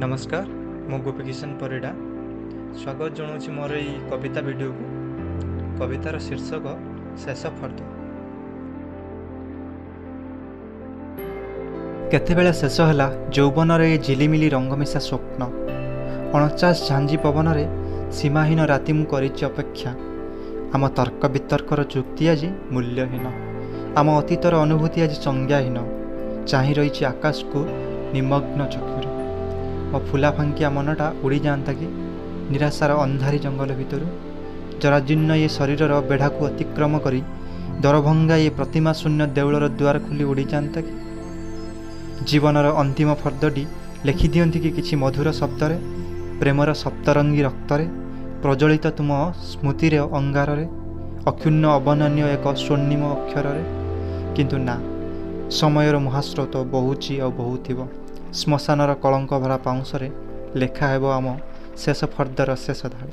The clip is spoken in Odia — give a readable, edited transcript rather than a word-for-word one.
ନମସ୍କାର, ମୁଁ ଗୋପୀକିଶନ ପରିଡ଼ା ସ୍ୱାଗତ ଜଣାଉଛି ମୋର ଏଇ କବିତା ଭିଡ଼ିଓକୁ। କବିତାର ଶୀର୍ଷକ ଶେଷ ଫର୍ଦ୍ଦ। କେତେବେଳେ ଶେଷ ହେଲା ଯୌବନର ଏ ଝିଲିମିଲି ରଙ୍ଗମିଶା ସ୍ୱପ୍ନ। 49 ଝାଞ୍ଜି ପବନରେ ସୀମାହୀନ ରାତି ମୁଁ କରିଛି ଅପେକ୍ଷା। ଆମ ତର୍କ ବିତର୍କର ଯୁକ୍ତି ଆଜି ମୂଲ୍ୟହୀନ, ଆମ ଅତୀତର ଅନୁଭୂତି ଆଜି ସଂଜ୍ଞାହୀନ। ଚାହିଁ ରହିଛି ଆକାଶକୁ ନିମଗ୍ନ ଚକ୍ଷୁରେ। ମୋ ଫୁଲା ଫାଙ୍କିଆ ମନଟା ଉଡ଼ିଯାଆନ୍ତା କି ନିରାଶାର ଅନ୍ଧାରୀ ଜଙ୍ଗଲ ଭିତରୁ, ଜରାଜୀର୍ଣ୍ଣ ଏ ଶରୀରର ବେଢ଼ାକୁ ଅତିକ୍ରମ କରି ଦରଭଙ୍ଗା ଏ ପ୍ରତିମା ଶୂନ୍ୟ ଦେଉଳର ଦୁଆର ଖୋଲି ଉଡ଼ିଯାଆନ୍ତା କି? ଜୀବନର ଅନ୍ତିମ ଫର୍ଦ୍ଦଟି ଲେଖିଦିଅନ୍ତି କି କିଛି ମଧୁର ଶବ୍ଦରେ, ପ୍ରେମର ସପ୍ତରଙ୍ଗୀ ରକ୍ତରେ, ପ୍ରଜ୍ୱଳିତ ତୁମ ସ୍ମୃତିର ଅଙ୍ଗାରରେ, ଅକ୍ଷୁଣ୍ଣ ଅବର୍ଣ୍ଣନୀୟ ଏକ ସ୍ୱର୍ଣ୍ଣିମ ଅକ୍ଷରରେ। କିନ୍ତୁ ନା, ସମୟର ମହାସ୍ରୋତ ବହୁଛି ଆଉ ବହୁଥିବ। ଶ୍ମଶାନର କଳଙ୍କ ଭରା ପାଉଁଶରେ ଲେଖା ହେବ ଆମ ଶେଷ ଫର୍ଦ୍ଦର ଶେଷ ଧାଡ଼ି।